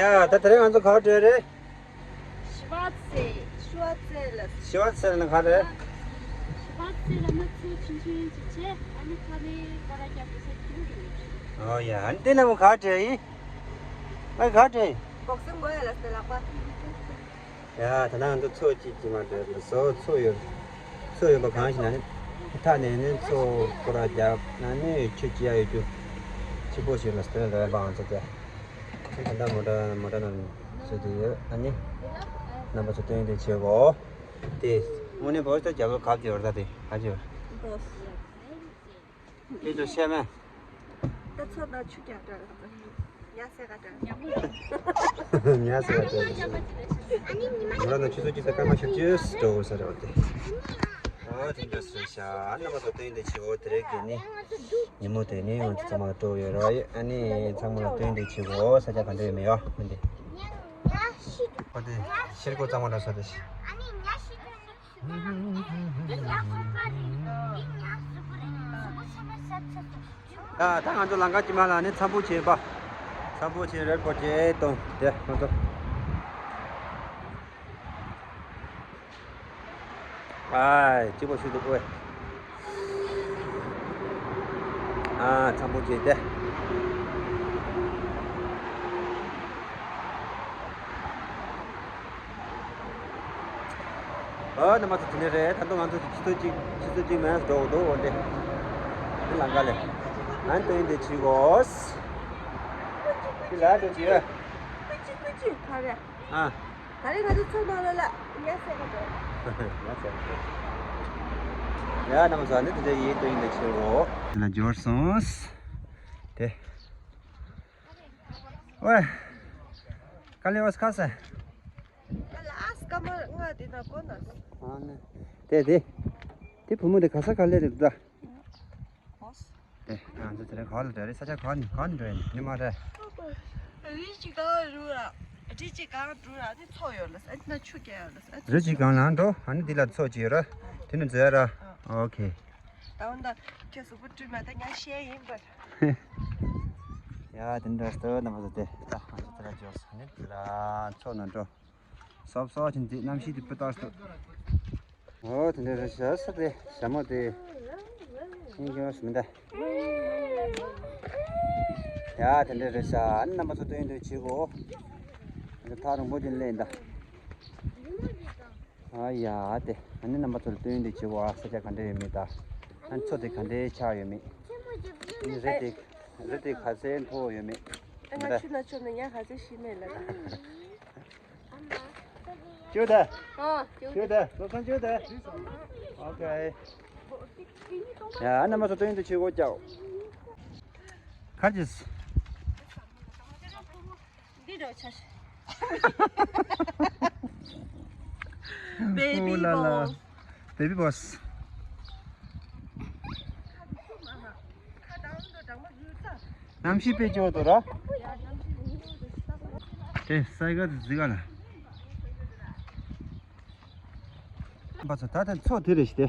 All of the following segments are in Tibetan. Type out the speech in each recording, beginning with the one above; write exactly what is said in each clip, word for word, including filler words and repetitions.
ཡ། ད་དེ་རིང་ང་ཚོ་ག་པར་འགྲོ་ཡ་རེད། ཤི་ཝ་ཙེ། ཤི་ཝ་ཙེ་ལ། ཤི་ཝ་ཙེ་ལ་ནི་ག་རེད། ཤི་ཝ་ཙེ་ལ་ནི་ཚོ་ཆུང་ཆུང་ཅིག་བྱས། ཨ་ནི་ཁ་ནས་སྐོར་ར་རྒྱབ་པའི་ས་ཁྱིམ་རེད། ཨོ་ཡ། ཨ་ནི་དེ་ན་མོ་ག་འདྲ་ཡིན། ཨ་ག་འདྲ་ཡིན། སྦོག་སིང་མོ་ཡ་ལ་སྟེ་ལག་པ། ཡ། ད་ནང་དུ་ཚོ་གཅིག་གཅིག་མ་འདྲ་ལ་བཟོ་ཚོ་ཡོད། ཚོ་ཡོད་པ་གང་ཞིག་ན་ནི། ཐ་ནས་ནི་ཚོ་སྐོར་ར་རྒྱབ་ན་ནི་ཆུ་སྐྱིད་ཡ་ཡོད་རྒྱུ། ཆུ་པོ་ཞིག་ལ་སྟེ་ལ་བ་ང་ཚོ་དེ། ད་ལྟ་མོ་ཊ་མོ་ཊ་ནང་བཟོས་ཏེ་ཡོད། ཨ་ནི་རྣམ་པ་ཚོ་སྟོན་དེ་བྱེད་གོ། དེ་དངོས་གནས་བོད་ལ་རྒྱབ་ལོགས་གབ་ཀྱི་ཡོད་རེད། ད་དེ་ག་ཅི་ཡོད། དེ་ཚོ་བཤད་མེད། ད་ཚོ་ན་ཆུ་རྒྱག་འདྲ་ལ་ཉ་སེ་ག་འདྲ། ཉ་སེ་ག་འདྲ། མོ་ཊ་ནང་ཆུ་ཚོད་གཅིག་དང་སྐར་མ་བཞི་བཅུ་འགྲོ་དགོས་ས་རེད་བ་དེ། ཨ་དེ་འདྲ་སོང་ཤག་རྣམ་པ་ཚོ་སྟོན་དེ་བྱེད་གོ། དེ་རིང་གི་ནི། ཉིན་མོ་དེ་ནི་ང་ཚོ་ཚང་མ་ལ་སྤྲོ་ཡོད་ར། ཨ་ནི་ཚང་མ་ལ་སྟོན་དེ་བྱེད་གོ། ས་ཆ་ག་འདྲ་ཡོད་མེད་ཡོད་མི་འདི། ཁོ་དེ་ཤེལ་སྒོ་གཙང་མ་འདྲ་ས་དེ། ད་ད་ང་ཚོ་ལམ་ཁ་དཀྱིལ་མ་ལ་ནི་འཚམས་པོ་བྱེད་པ། འཚམས་པོ་བྱེད་རེད་པོ་བྱེད་དང་དེ་ང་ཚོ། ཨའི་སྐྱིད་པོ་ཞིག་འདུག་ཨོའི། ཨ་འཚམས་པོ་བྱས་ཏེ། ཨ་རྣམ་པ་ཚོ་དེ་ནས་རེད། ད་དུང་ང་ཚོ་ཆུ་ཚོད་གཅིག་ཆུ་ཚོད་གཅིག་མིན་འགྲོ་འདུག་འོ་དེ། དེ་ལམ་ཁ་ལས། ང་སྟོན་དེ་བྱེད་དགོས། དེ་ལ་འགྲོ་བྱེད། ཨ། ད་རེས་ང་ཚོ་ཚོགས་ནང་ལ་ལ་ཉ་སེ་ག་འགྲོ། ཡ་རྣམ་པ་ཚོ་ནི་དེ་འདྲ་ཡིན་དུ་ཡིན་ལ་ཆེ་བོ། དེ་ལ་འབྱོར་སོང་། དེ། ཝེ། ཀ་ལེ་ཝས་ཁ་སེ། ཀ་ལེ་ཨས་ཀ་མ་ང་དེ་ན་གོ་ན། ཨ་ནི། དེ་དེ། དེ་བུ་མོ་དེ་ག་ས་ག་ལེ་རེད་ད། དེ་ང་ཚོ་དེ་རིང་ག་པར་ལ་འགྲོ་རེད། ས་ཆ་ག་ནས་ག་ནས་འགྲོ་ཡིན་ནི་མ་རེད། རི་གཅིག་གང་རུ་ར། རི་གཅིག་གང་རུ་ར་དེ་མཚོ་ཡོད་ལ་ཨ་ན་ཆུ་རྒྱག་ཡོད་ལ་ཨ། རི་གཅིག་གང་ལ་འགྲོ་ཨ་ནི་འདི་ལ་མཚོ་གཅིག་ཡོད་ར། དེ་ནས་འཛུལ་ཡ་ར། ཨོ་ཁེ། ད་འོ་ན་ཁྱེད་གཟུགས་པོ་བཀྲུས་མ་ད་ང་ཤེས་ཡིན་པར། ཡ་དེ་འདྲ་ལྟ་བ་རྣམ་པ་ཚོ་དེ་ད་ང་ཚོ་དེ་ལ་འབྱོར་སོང་ནི་དེ་ལ་མཚོ་ནང་འགྲོ། སོབ་སོབ་ཅིག་འདི་གནམ་གཤིས་འདི་སྤུ་ཏོག་ཏོ། འོ་དེ་འདྲ་རེད་ཤག་ས་དེ་ཞྭ་མོ་དེ། ཡིན་གྱི་མ་ཟིན་ད། ཡ་དེ་འདྲ་རེད་ཤག་ཨ་ནི་རྣམ་པ་ཚོ་སྟོན་དུ་བྱེད་གོ། ཐག་རིང་པོ་ཅིག་སླེབས་ད། ཨ་ཡ་དེ་ཨ་ནི་རྣམ་པ་ཚོ་ལ་སྟོན་དུ་བྱེད་གོ། ཨ་ས་ཆ་ག་འདྲ་ཡོད་མེད་ད། ཨ་ནི་མཚོ་དེ་ག་འདྲའི་ཆགས་ཡོད་མེད། ཨ་ནི་རི་དེ་རི་དེ་ག་ཚད་མཐོ་བོ་ཡོད་མེད། ཨ་ང་ཆུ་ན་ཆོ་ན་ཉ་ག་ཚད་ཤི་མེད་ལ་ད། ཅོ་ད། ཨ། ཅོ་ད། ལོ་སང་ཅོ་ད། ཨོ་ཁེ། ཡ་རྣམ་པ་ཚོ་སྟོན་དུ་ཆུ་སྒོ་རྒྱག་ཁ་ཅིས། འདི་འདྲ་ཆ་ཤི། Baby boss། Baby boss། གནམ་གཤིས་དཔེ་སྐྱིད་པོ་འདུག་ར། དེ་སའི་ག་དེ་གཟིགས་ག་ལ། པ་ཚོ་ད་ལྟ་མཚོ་དེ་རེད་ཤི་དེ།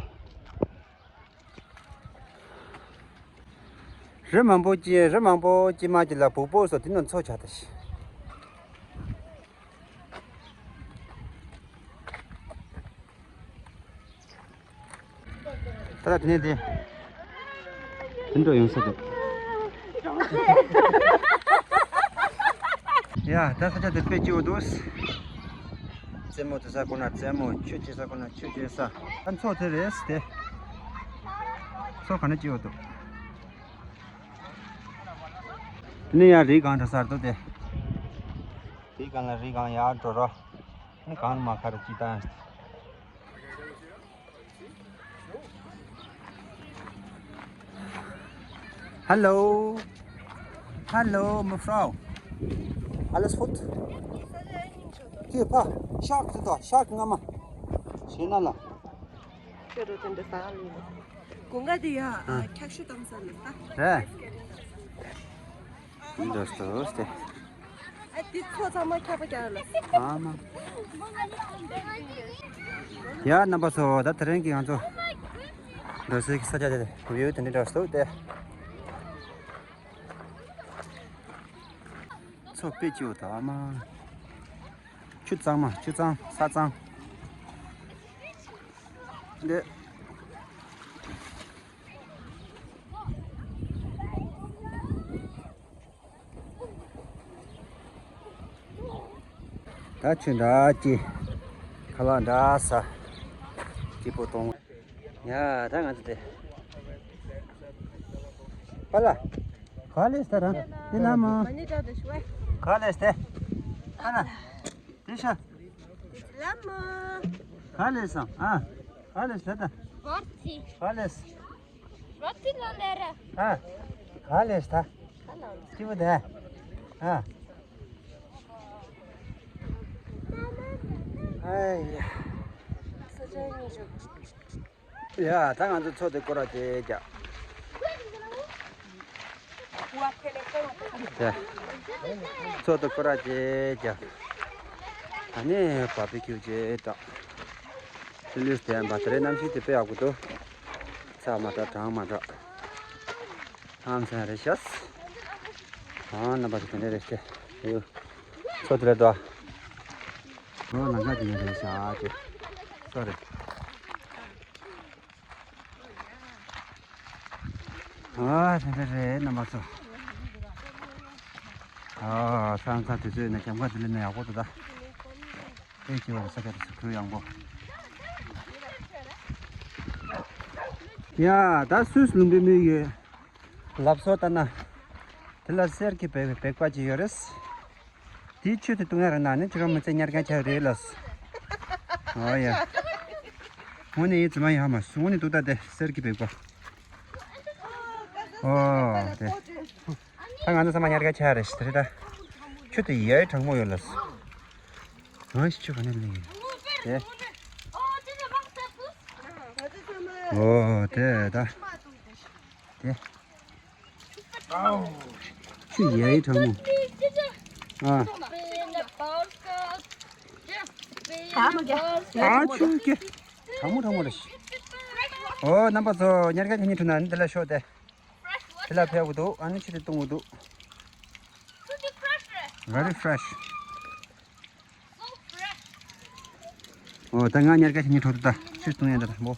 རི་མང་པོ་ཅི་རི་མང་པོ་ཅི་མ་ཅི་ལ་བུག་པོ་སོ་དེ་ནི་མཚོ་ཆགས་ད་ཤི། ད་ལྟ་དེ་ནས་དེ། དེ་འགྲོ་ཡོང་ས་འདུག་ཡ་ད་ས་ཆ་དེ་དཔེ་སྐྱིད་པོ་འདུག་རྩེད་མོ་རྩེ་ས་ཁོ་ན་རྩེད་མོ། ཆུ་རྐྱལ་ས་ཁོ་ན་ཆུ་རྐྱལ་ས། ཨ་མཚོ་དེ་རེད་དེ། མཚོ་ག་ན་སྐྱིད་པོ་འདུག་དེ་ནས་ཡར་རི་སྒང་འགྲོ་ས་རེད་འདུག་དེ། རི་སྒང་ལ་རི་སྒང་ཡར་འགྲོ་རོགས། ཨ་ནི་གངས་མ་ཁ་རུ་ཅི་ད། Hallo. Hallo, Mevrouw. Alles goed? Hier, pa. Shark, da, shark, ngama. Shenala. ཁྱོད་རོ་དེ་འདྲ་ཟ་ལ་ཡིན། དགུན་ཁ་དེ་ཡ་ཨ། འཁྱག་ཤུ་བཏང་ས་ལ་ས། རེད། འདི་འདྲ་སྟོ་སྟེ། ཨ་དེ་ཚོ་ཚང་མ་འཁྱག་པ་རྒྱག་ལ་ས། ཨ་མ། ཡ་རྣམ་པ་ཚོ་ད་དེ་རིང་གི་ང་ཚོ་འགྲོ་སའི་ས་ཆ་དེ་བེའུ་དེ་འདྲ་འདྲ་སྟོ་སྟེ། དཔེ་སྐྱིད་པོ་ད་མ། ཆུ་གཙང་མ། ཆུ་གཙང་། ས་གཙང་། འདི། ད་ཆུ་འདྲ་སྐྱིད། ཁ་ལག་འདྲ་ཟ། སྐྱིད་པོ་གཏོང་། ཡ། ད་ང་ཚོ་དེ། པ་ལ། ག་ལེ་སྟ་ར། དེ་ལ་མ། ག་ལེ་སྟེ། ཨ་ན། དེ་ཤ། ལ་མ། ག་ལེ་སམ། ཨ། ག་ལེ་སྟ་ད། ག་ལེ་སི། ཨ། ག་ལེ་སྟ། སྐྱིད་པོ་དེ། ཨ། ཨའི་ཡ། ཡ། ད་ང་ཚོ་མཚོ་དེ་སྐོར་ར་བྱེད་རྒྱ། ཡ། མཚོ་དེ་སྐོར་ར་བྱེད་རྒྱ། ཨ་ནི་བར་བི་ཁྱུ་བྱེད་དང་། ཆུ་ལུད་ལྡན་པ་དེ་རེད། གནམ་གཤིས་དེ་དཔེ་ཡག་པོ་འདུག་ཚ་མ་དྲག་གྲང་མ་དྲག་ཨ་མཚན་རེད་ཤག་ཨ། རྣམ་པ་ཚོ་དེ་འདྲ་རེད་ཤག་ཡོ། མཚོ་དེ་རེད་དོ། ཨོ། ལམ་ཁ་དེ་ནས་རེད་ཤག་ཅེ། སོ་རེད། ཨ། དེ་འདྲ་རེད་རྣམ་པ་ཚོ། ཨ། ས་ཁ་དེ་ཚོ་ཡིན་ན་གྱམ་ཁ་དེ་ལས་ན་ཡག་པོ་འདུག་ད། དཔེ་སྐྱིད་པ་རེད། ས་ཆ་དེ་ཚོ་གུ་ཡངས་པོ། ཡ། ད་སུད་སི་ལུང་པའི་མི་ཡོད། ལབ་སོ་ལྟ་ན། དེ་ལ་གསེར་གྱི་བེག་བེག་པ་ཅིག་ཡོད་རེད། དེའི་ཆུ་དེ་བཏུང་ཡ་རེད་ན་ནི་ཁྱེད་རང་མི་ཚེ་ཉར་མཁན་ཆགས་རེད་ལ། ཨོ་ཡ། དངོས་གནས་ཡིན་ཙི་མ་ཡིན་ཧ་མ་སུ་དངོས་གནས་འདུག་ད་དེ་གསེར་གྱི་བེག་པ། ཨོ་དེ། ད་ང་ཚོ་ཚང་མ་ཉར་མཁན་ཆགས་རེད་ཤི་དེ་རེད་ད། ཆུ་དེ་ཡའི་གྲང་མོ་ཡོད་ལ། ང་ཞིག་ཆུ་ག་ནས་ལེན་ཡིན། དེ། ཨོ་དེ་ད། དེ། ཆུ་ཡའི་གྲང་མོ། ཨ། ཨ་ཆུ་སྐྱེ། གྲང་མོ་གྲང་མོ་རེད། ཨོ་རྣམ་པ་ཚོ་ཉར་མཁན་དེ་གཉིས་ཁྲོད་ན་འདི་ལ་ཤོག་དེ། དེ་ལ་ཕེབས་དགོས་འདུག་ཨ་ནི་ཆུ་དེ་བཏུང་དགོས་འདུག Very fresh. ཨོ་ད་ང་ཉར་མཁན་དེ་གཉིས་ཁྲོད་དུ་ད་ཆུ་བཏུང་ཡ་འདི་ལ་མོ།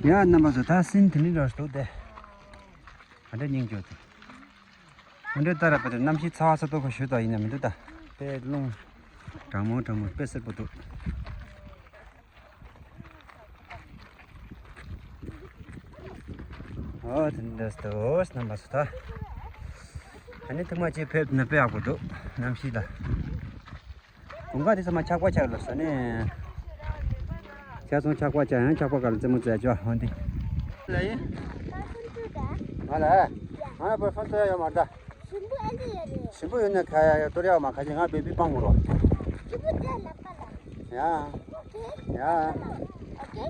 ཡ་རྣམ་པ་ཚོ་ད་སིན་དེ་འདྲ་འདྲ་འདུག་དེ། ཨ་འདྲ་སྙིང་རྗེ་འདུག་འདྲ་ལྟ་ར་པ་དེ་གནམ་གཤིས་ཚ་བ་ས་རྡོ་ཁ་ཞུ་དག་ཡིན་ན་མི་འདུག་ད། དཔེ་རླུང་གྲང་མོ་གྲང་མོ་དཔེ་སེར་པོ་འདུག་ཨོ་དེ་འདྲ་འདུག་རྣམ་པ་ཚོ་ད། ཨ་ནི་ཐུག་མ་ཅིག་ཕེབས་ན་དཔེ་ཡག་པོ་འདུག་གནམ་གཤིས་ལ། དགུན་ཁ་དེ་ཚང་མ་ཆག་པ་ཆག་ལ་ས་ནས། ཆ་ཚང་ཆག་པ་ཆག་ཡང་ཆག་པ་ག་ལ་རྩེད་མོ་རྩེ་ཆོག་ཧོན་ཏི། ལ་ཡིན། ང་ལ། ང་ལ་བོད་ཧོན་ཏི་ཡ་ཡོད་མ་ད། ཞིམ་པོ་ཨ་ལི་ཡ་རེད། ཞིམ་པོ་ཡོད་ན་ཁ་ཡ་ཡ་གཏོར་ཡ་མ་ཁ་ཅིག་ང་བེ་བི་སྤང་མོ་རོ། ཞིམ་པོ་དེ་ལ་པ་ལ། ཡ། ཨོ་ཁེ། ཡ། ཨོ་ཁེ།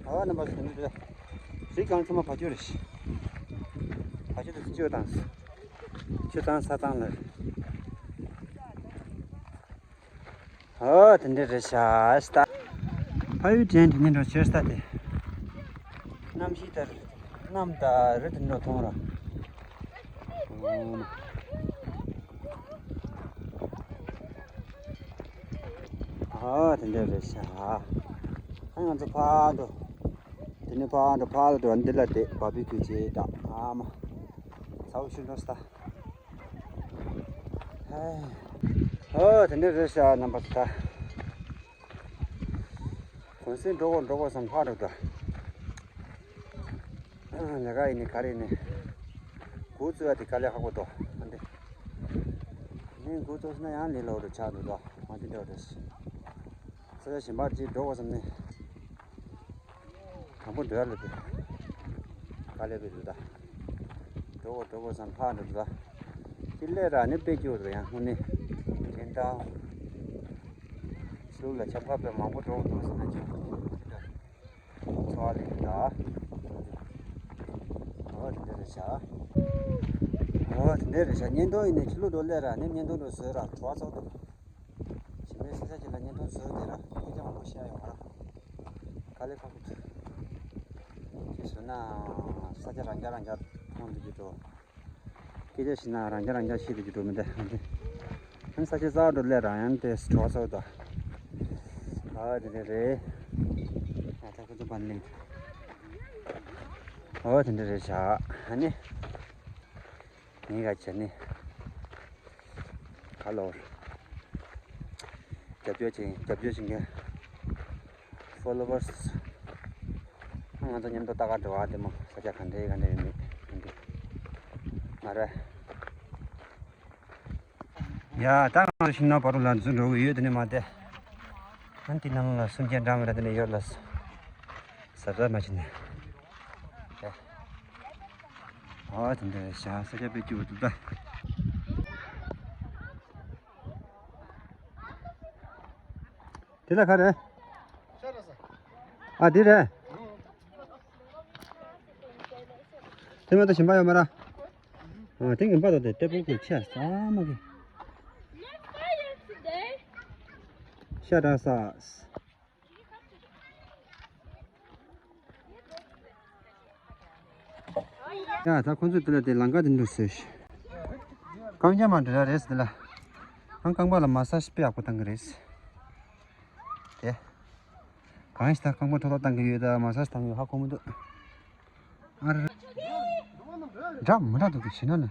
ཨ་རྣམ་པ་ཚོ་འདི་རེད། རི་སྒང་ཚང་མ་བ་ཕྱུགས་རེད། བ་ཕྱུགས་དེ་ཚོ་བཅོས་བཏང་། ཆུ་གཙང་ས་གཙང་ལ། ཨོ་དེ་འདྲ་རེད་ཤག་སྟ། ཕ་ཡུལ་དྲན་དེ་ནི་འགྲོ་ཆོས་སྟ་དེ། གནམ་གཤིས་ལྟར་གནམ་དང་རི་དེ་འགྲོ་མཐོང་ར། ཨོ་དེ་འདྲ་རེད་ཤག་ཨ་ང་ཚོ་ཕར་འགྲོ། དེ་ནས་ཕར་འགྲོ་ཕར་འགྲོ་འདི་ལ་བསྡད་བ་བི་ཁྱུ་བྱེད་དང་ཨ་མ། ཚ་བོ་ཤུལ་འགྲོ་སྟ། ཧེ། ཨོ་དེ་འདྲ་རེད་ཤག་རྣམ་པ་ཚོ་ད། གུང་སེང་འགྲོ་དགོས་འགྲོ་དགོས་བསམ་ལྷག་འགྲོ་ད། ལས་ཀ་ཡིན་ནི་ག་རེ་ཡིན་ནི། འགོ་བཙུགས་ཡ་དེ་དཀའ་ལས་ཁག་པོ་འདུག་ཨ་འདི། ངས་འགོ་བཙུགས་ན་ཡང་ལས་སླ་པོ་འདྲ་ཆགས་འདུག་ད་མ་འདི་འདྲ་བ་རེད། ས་ཆ་གཞན་པར་ཅིག་འགྲོ་དགོས་བསམ་ནི། དང་པོ་འགྲོ་ཡ་ལ་དེ། དཀའ་ལས་པའི་འདུག་ད། འགྲོ་དགོས་འགྲོ་དགོས་བསམ་ལྷག་འགྲོ་འདུག་ད། དེ་སླད་ར་ནི་དཔེ་སྐྱིད་པོ་འདུག་ཡང་དངོས་གནས། དྲན་དང་། ཕྱི་ལོགས་ལ་ཆབ་ཁ་དཔེ་མང་པོ་འགྲོ་འདུག་ཟེར་ན་ཅིག་འཚོ་བ་ལེགས་ད། ཨོ་དེ་འདྲ་རེད་ཤག་ཨོ་དེ་འདྲ་རེད་ཤག་བརྙན་ཐུང་ཡིན་ནའི་ཕྱི་ལོགས་འགྲོ་སླད་ར་ནི་བརྙན་ཐུང་འགྲོ་བཟོས་ར་བྲོ་བ་ཚོགས་འདུག་ཞིང་པའི་ས་ཆ་ཅིག་ལ་བརྙན་ཐུང་བཟོས་དེ་ར་སྐད་ཆ་མང་པོ་བཤད་ཡོང་བ་ར། དཀའ་ལས་ཁག་པོ་འདུག་བྱས་ན་ས་ཆ་རང་རྐྱ་རང་རྐྱ་མཐོང་དུ་གྱུར་འགྲོ། སྐད་ཆ་བཤད་ན་རང་རྐྱ་རང་རྐྱ་བཤད་དུ་གྱུར་འགྲོ་མི་འདུག་ཨ་ནི་ས་ཆ་གསར་པ་འགྲོ་སླེབས་རང་ཡང་དེ་བྲོ་བ་ཚོགས་དང་། ཨ་དེ་འདྲ་རེད། ཨ་ད་ཁོ་ཚོ་བར་ལེན། ཨོ་དེ་འདྲ་རེད་བཞག་ཨ་ནི། ངས་ག་བྱས་ནས་ག་ལོར་རྒྱབ་སྐྱོར་བྱེད་རྒྱབ་སྐྱོར་བྱེད་མཁན་ཕོ་ལོ་ཝར་སི་ང་ཚོ་མཉམ་དུ་ལྟ་ག་འགྲོ་བ་དེ་མོ་ས་ཆ་ག་འདྲ་ག་འདྲ་ཡོད་མེད་ཡིན་དེ་མ་རེད། ཡ་ད་ང་ཚོ་ཤིང་ནགས་བར་དུ་ལ་འཛུལ་འགྲོ་གི་ཡོད། དེ་ནས་མ་བསྡད་ཨ་འདི་ནང་ལ་སུམ་རྒྱན་འགྲམ་ར་དེ་ནས་ཡོད་ལ། ཟ་ཟ་མ་བྱེད་ནས། ཨ་དེ་འདྲ་བཞག་ས་ཆ་དཔེ་སྐྱིད་པོ་འདུག་ད། དེ་ལ་ག་རེད། ཨ་དེ་རེད། དེ་མ་གཏོགས་གཞན་པ་ཡོད་མ་རེད། ཨ་དེ་ངན་པ་དང་དེ་ཏེ་པོ་ཁུལ་ཆེ་ས་མ་གི། ཤ་དྲག་ས། ཡ་ད་ཁོང་ཚོས་དེ་ལ་དེ་ལམ་ཁ་དེ་འདྲ་བཟོས་ཤག་རྐང་རྒྱ་མ་འདྲ་རེད་ཟེར་དེ་ལ། ཨང་རྐང་པ་ལ་མ་སཱ་ཇི་དཔེ་ཡག་པོ་བཏང་གི་རེད། དེ། གང་ཞིག་ད་རྐང་པ་ཐོག་ཐོག་བཏང་གི་ཡོད་ད་མ་སཱ་ཇི་བཏང་ཡོད་ཧ་གོ་མི་འདུག་ཨ་ར། འདྲ་མི་འདྲ་འདུག་གི་བྱེད་ན་ན།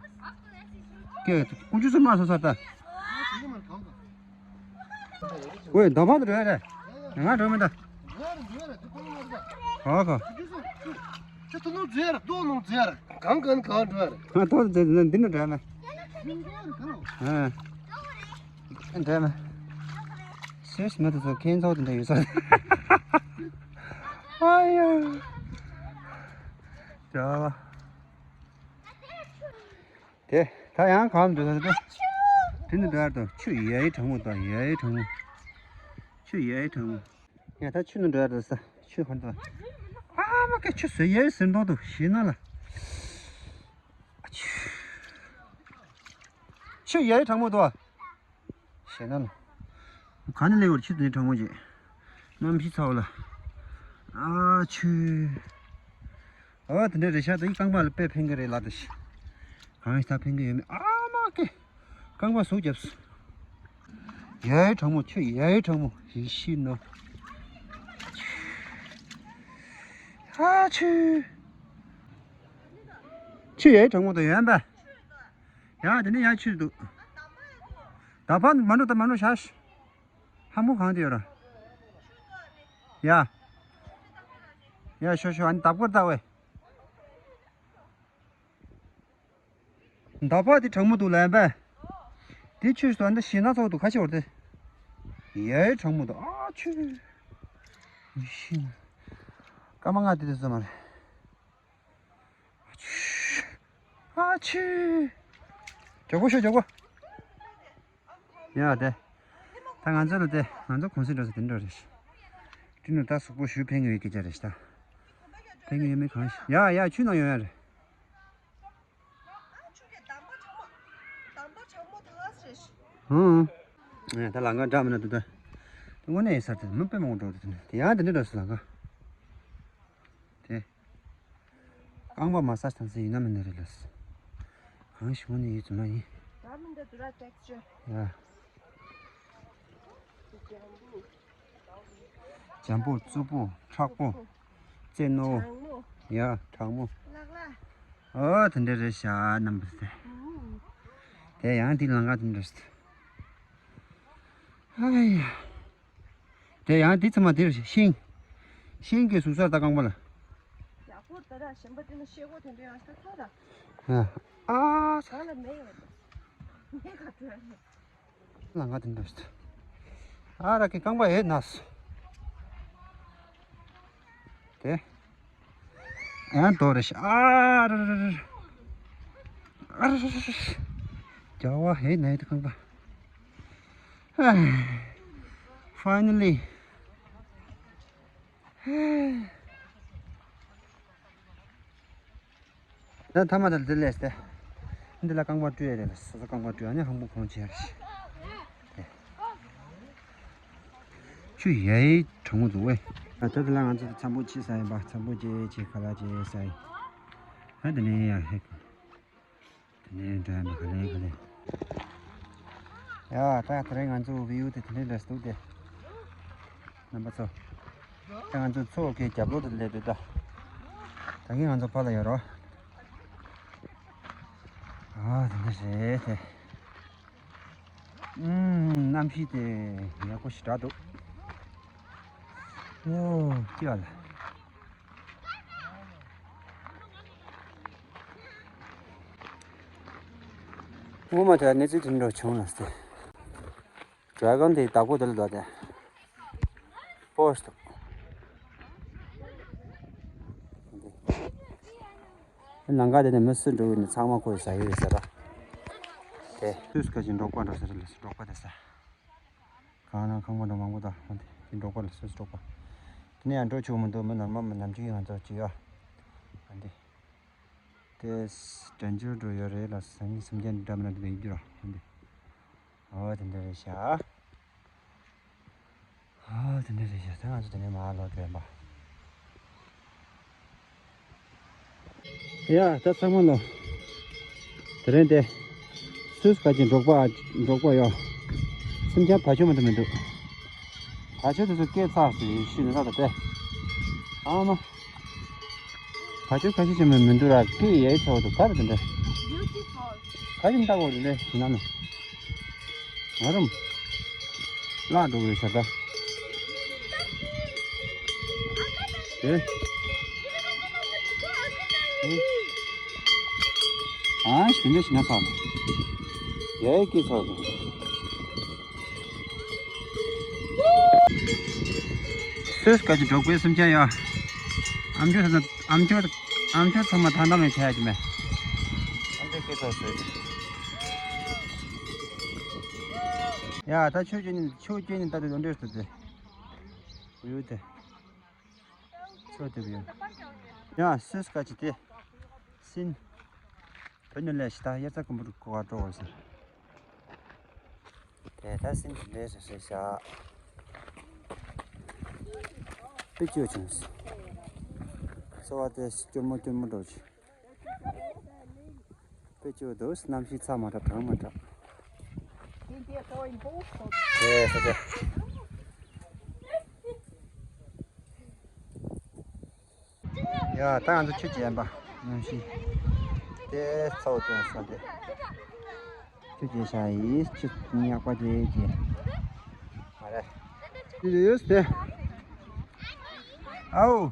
ཀྱེ་ཀུན་སྤྱོད་ཚོ་མ་སོ་ས་ད། ཝེ་འདབ་མ་དུ་འགྲོ་ཡ་རེད། ང་འགྲོ་མི་འདུག་ཧོ་ཧོ། ཁྱོད་ཐུག་ནོར་ཟེར་ར་ལྟོགས་ནོར་ཟེར་ར་གང་གང་གང་འགྲོ་ཡ་རེད། ང་ལྟོགས་ཟེར་ན་འདི་ནས་འགྲོ་ཡ་མེད། ཨ་འགྲོ་ཡ་མེད། སུས་མི་དུ་ཚོ་ཁྱེད་ཚོ་དེ་འདྲ་ཡོད་ས་རེད། ཨ་ཡ། ཡ། དེ་ད་ཡང་གང་འགྲོ་ས་དེ་དེ་ནི་འགྲོ་ཡར་དང་ཆུ་ཡའི་གྲང་མོ་དང་ཡའི་གྲང་མོ། ཆུ་ཡའི་གྲང་མོ། ཡ་ད་ཆུ་ནི་འགྲོ་ཡར་དང་ས་ཆུ་གང་དང་། ཨ་མ་ཀེ་ཆུ་ཟེར་ཡའི་ཟེར་མདོག་དུ་ཞེ་ན་ལ། ཆུ་ཆུ་ཡའི་གྲང་མོ་དང་། ཞེ་ན་ལ། ག་ནས་སླེབས་པར་ཆུ་དེ་ནས་གྲང་མོ་བྱེད། གནམ་གཤིས་ཚ་བ་ལ། ཨ་ཆུ། ཨ་དེ་འདྲ་རེད་ཤག་ད་ཡིན་རྐང་པ་ལ་དཔེ་ཕན་གི་རེད་ལབ་ད་ཤི། གང་ཡིན་ད་ཕན་གི་ཡོད་མེད་ཨ་མ་ཀེ། རྐང་པ་ཟུག་བརྒྱབ་སོང་། ཡའི་གྲང་མོ་ཆུ་ཡའི་གྲང་མོ་ཡེ་ཤི་ནོ། ཨ་ཆུ། ཆུ་ཡའི་གྲང་མོ་དང་ཡོད་པ། ཡ་དེ་ནས་ཡ་ཆུ་འདུག་ད་ཕར་མ་འགྲོ་ད་མ་འགྲོ་ཤག་ཧ་མོ་གང་དེ་ཡོད་ར། ཡ། ཡ་ཤོ་ཤོ་ཨ་ནི་ད་བཀོད་ལྟ་བས། ད་ཕར་དེ་གྲང་མོ་འདུག་ལ་ཡ་པས། དེ་ཆུ་སོ་ཨ་ནི་ཞེ་ན་ཚོགས་འདུག་ཁ་ཤས་བར་དེ། ཡའི་གྲང་མོ་འདུག་ཨ་ཆུ། ཤི། སྐར་མ་ལྔ་དེ་དེ་ཚོ་མ་རེད། ཨ་ཆུ། མགྱོགས་པོ་ཤོག་མགྱོགས་པོ། ཡ་དེ། ད་ང་ཚོ་ལ་དེ་ང་ཚོ་གུང་སེང་འགྲོ་ས་དེ་འགྲོ་རེད། དེ་ནི་ད་གཟུགས་པོ་ཞུ་ཕན་གི་ཡོད་སྐད་ཆ་རེད་ཤག་ཕན་གི་ཡོད་མེད་གང་ཤེས། ཡ་ཡ་ཆུ་ནང་ཡོང་ཡ་རེད། ཧུང་། ད་ལམ་ཁ་འདྲ་མི་འདྲ་འདུག་ད། དངོས་གནས་ཡིན་ས་དེ་མི་དཔེ་མང་པོ་འགྲོ་འདུག་དེ་ནི་དེ་ཡང་དེ་འདྲ་འདྲ་སོང་ལམ་ཁ། དེ། རྐང་པ་མ་སཱ་ཇི་བཏང་ས་ཡིན་ན་མིན་ན་རེད་ལགས། གང་ཞིག་ནས་ཡོད་ཙམ་མ་ཡིན། ཡ། འཇམ་པོ་རྩུབ་པོ་མཁྲེགས་པོ། རྩེ་རྣོ་བོ། ཡ་དྲག་མོ། ཨོ་དེ་འདྲ་རེད་ཤག་རྣམ་པ་ཚོ། དེ་ཡང་དེ་ལམ་ཁ་དེ་འདྲ་རེད། ཨ་ཡ། དེ་ཡང་དེ་ཚང་མ་དེར་ཤིང་། ཤིང་གི་ཟུར་སར་ད་རྐང་པ་ལ། ཡག་པོ་ད་ར་གཞན་པ་དེ་ནི་ཤེལ་སྒོ་དེ་འདྲ་ཡང་ཤ་ཚ་ར། ཨ་ཚ། ག་ལ་མེད་ཡོད། མེད་ག་འགྲོ་ཡ་རེད། ལ་ང་དེ་འདྲ་ཞིག་ཨ་ར་གི་རྐང་པ་ཡེ་ན་སོ། དེ། ཨ་དོ་རེ་ཤ་ཨ་ར་ར་ར་ར། ཨ་ར་ར་ར་ར། རྒྱ་བ་ཧེ་ནའི་དེ་རྐང་པ། Finally. ད་ཐ་མ་དེ་ལ་དེ་ལས་ཏེ། འདི་ལ་རྐང་པ་བཀྲུ་ཡ་རེད་ལ་སོ་སོ་རྐང་པ་བཀྲུ་ཡ་ནི་ཧམ་པོ་གོང་ཆེ་རེད། ཆུ་ཡའི་གྲང་མོ་འདུག་ཝེ། ད་དེ་ལ་ང་ཚོ་འཚམས་པོ་ཅིག་ཟ་ཡིན་པ། འཚམས་པོ་ཅིག་ཅིག་ཁ་ལག་ཅིག་ཟ་ཡིན། ཨ་དེ་ནས་ཡ་ཧེ། དེ་ནས་འགྲོ་ཡིན་པ། ག་ལེ་ག་ལེ། ཡ་ད་དེ་རིང་ང་ཚོ་བིའུ་དེ་དེ་འདྲ་རེད་འདུག་སྟེ། རྣམ་པ་ཚོ། ད་ང་ཚོ་མཚོ་གི་རྒྱབ་ལོགས་དེ་སླེབས་འདུག་ད། ད་གིན་ང་ཚོ་ཕར་ལ་ཡོད་རོགས། ཨ་དེ་འདྲ་རེད་དེ། ཨུམ། གནམ་གཤིས་དེ་ཡག་པོ་ཞེ་དྲག་འདུག་ཨོ་ཀྱེ་ལ། སྔོན་མ་དེར་གནས་ཚུལ་དེ་འདྲ་བྱུང་ལ་སྟེ། ཌེ་གོན་དེའི་བདག་པོ་དེ་ལ་འདུག་སྟེ། ཕོ་སི་ཏོ། ནང་ག་དེ་ནས་མི་སུ་འགྲོ་གི་ནི་ཚང་མ་ཁོས་ཟ་ཡི་ཡོད་ཟེར་ར། དེ་སུས་ག་ཅིག་འབྲོག་པ་འགྲོ་ཟེར་ལ་སུ་འབྲོག་པ་དེ་ཟ། གང་ན་ཁང་པ་འགྲོ་མང་པོ་དང་འོན་ཏེ་དེ་འབྲོག་པ་ལ་སུས་འབྲོག་པ། དེ་ནས་ཡང་འགྲོ་ཆོག་མི་འདུག་མི་ནར་མ་མི་ནམ་ཆུ་ཡང་ཚོ་ཅི་ཡོད། འོན་ཏེ། དེ་དྲན་རྒྱུ་འགྲོ་ཡོད་རེད་ལ་སང་ཉིན་སེམས་ཅན་འདྲ་མི་འདྲ་དེ་འདྲ་ཡིན་རྒྱུ་ར་འོན་ཏེ། ཨོ་དེ་འདྲ་རེད་ཤག་ཨོ་དེ་འདྲ་རེད་ཤག་ད་ང་ཚོ་དེ་ནས་མར་ལོག་འགྲོ་ཡིན་པ། ཡ་ད་ཚང་མ་ལོ། དེ་རིང་དེ། སུས་ག་ཅིག་འབྲོག་པ་འབྲོག་པ་ཡོད། སེམས་ཅན་བ་ཕྱུགས་མ་དེ་མི་འདུག་བ་ཕྱུགས་དེ་ཚོ་སྐད་ཚགས་སུ་ཤི་ནས་ད་ད་དེ། ཨ་མ། བ་ཕྱུགས་ཁ་ཤས་ཅིག་མི་མི་འདུག་ར་སྐད་ཡའི་ཚོགས་འདུག་ག་རེ་དེ་འདྲ། ག་རེ་ལྟ་བུ་རེད་ལེ་ཞི་ན་ནི། ང་རང་། བརླག་འགྲོ་བའི་བྱ་ལྟ། དེ། ཨ་ཞི་ན་ཞི་ན་ཚགས་ནས། ཡའི་སྐད་ཚགས་འདུག་སུས་ག་ཅིག་འབྲོག་པའི་སེམས་ཅན་ཡོད། ཨམ་ཅོག་ཚང་མ་ཨམ་ཅོག་ཨམ་ཅོག་ཚང་མ་ཐང་ཐང་ལ་བྱ་ཡ་ཅི་མེད། ཨམ་ཅོག་སྐད་ཚགས་སུས། ཡ་ད་ཆུ་སྐྱོན་ནི་ཆུ་སྐྱོན་ནི་ད་དུ་འདྲེས་སུ་དེ། ཡུལ་དེ། ཆུ་དེ་བུ་ཡོད། ཡ་སུས་ག་ཅིག་དེ། སིན། བོད་ནས་ལས་ཤི་ད་དབྱར་རྩྭ་དགུན་འབུ་རུ་གོ་བ་འགྲོ་བ་ཟེར། དེ་ད་སེམས་ཀྱི་འདྲེས་སུ་ཟེར་བྱ། དཔེ་སྐྱོ་བྱུང་ཟེར། འཚོ་བ་དེ་སྐྱོ་མོ་སྐྱོ་མོ་འགྲོ་བྱུང་། དཔེ་སྐྱོ་འདུག་གནམ་གཤིས་ཚ་མ་དྲག་གྲང་མ་དྲག་དེ་ས་དེ། ཡ་ད་ང་ཚོ་ཆུ་རྐྱལ་པ། གནམ་གཤིས་དེ་ཚ་བོ་ཅུང་སོང་སྟེ། ཆུ་རྐྱལ་ཤ་ཡིས་ཆུ་ཉག་པ་དེ་རྐྱལ། མ་རེད། དེ་ཡོད་དེ། ཨའོ།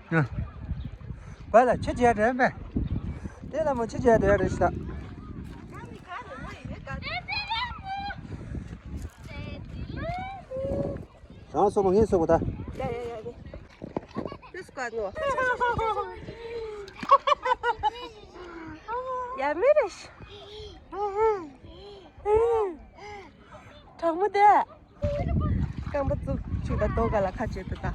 ཡ། བ་ལ་ཆུ་རྐྱལ་དྲན་པས། དེ་ལ་མོ་ཆུ་རྐྱལ་དྲན་རེད་ཤག་རང་སོག་པོ་ངས་སོག་པོ་ད། ཡ་ཡ་ཡ་ཡ། ཏུས་ཀ་ནོ། ཡ་མེ་རེ་ཤི། གྲང་མོ་དེ། རྐང་པ་བཙུགས་ཆུ་དང་ལྟོ་ག་ལ་ཁ་བྱེད་དུ་ད།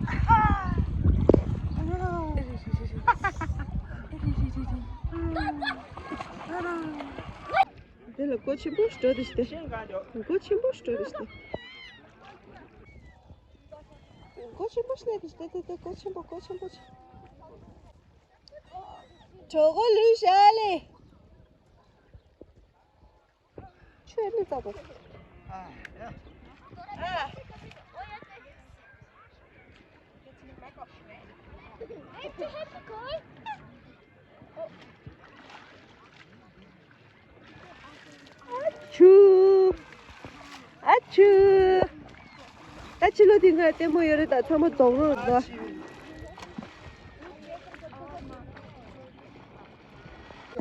དེ་ལ་སྒོ་ཆེན་པོ་ཞིག་འགྲོ་དེ་ཤི་སྟེ། སྒོ་ཆེན་པོ་ཞིག་འགྲོ་དེ་ཤི་སྟེ། སྒོ་ཆེན་པོ་ཞིག་ལས་དེ་ཤི་སྟེ་དེ་དེ་སྒོ་ཆེན་པོ་སྒོ་ཆེན་པོ་ཞིག་གྲོགས་པོ་ལུས་ཤ་ལེ། ཆོས་ནི་ཙག་པོ། ཨ་ཆུ། ཨ་ཆུ། ད་ཕྱི་ལོ་དེ་ང་ལྟད་མོ་ཡོད་རེད་ད་ཚང་མ་རྫོགས་རོགས་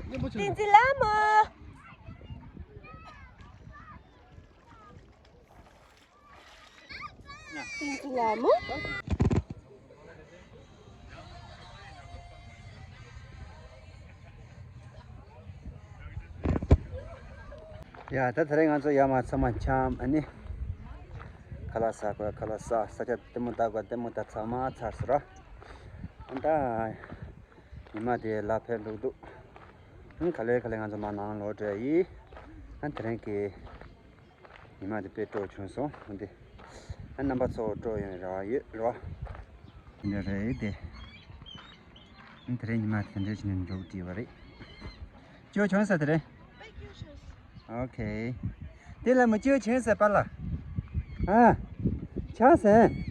ད། བསྟན་འཛིན་ལྷ་མོ། བསྟན་འཛིན་ལྷ་མོ། ཡ་ད་དེ་རིང་ང་ཚོ་ཡར་མར་ཚང་མ་འཁྱམས་ཨ་ནི། ཁ་ལག་ཟ་དགོས་ཁ་ལག་ཟ་ས་ཆ་ལྟད་མོ་ལྟ་དགོས་ལྟད་མོ་ལྟ་ཚང་མ་ཚར་སོང་ར། ཨ་ད། ཉི་མ་དེ་ལ་ཕེབས་འདུག་འདུག་ཨང་ག་ལེ་ག་ལེ་ང་ཚོ་མ་ནང་ལོག་འགྲོ་ཡི། ཨ་དེ་རིང་གི་ཉི་མ་དེ་དཔེ་སྤྲོ་བྱུང་སོང་འདི། རྣམ་པ་ཚོ་སྤྲོ་ཡོང་རེ་བ་ཡོད་རེད་བ། འདི་འདྲ་རེད་དེ། དེ་རིང་ཉི་མ་དེ་འདྲ་བྱས་ནས་འགྲོ་གི་བྲིས་པ་རེད། ཅོ་བྱུང་ས་དེ་རེད། ཨོ་ཁེ། དེ་ལ་མི་ཅོ་བྱུང་ས་པ་ལ། ཨ། ཆགས་སོང་།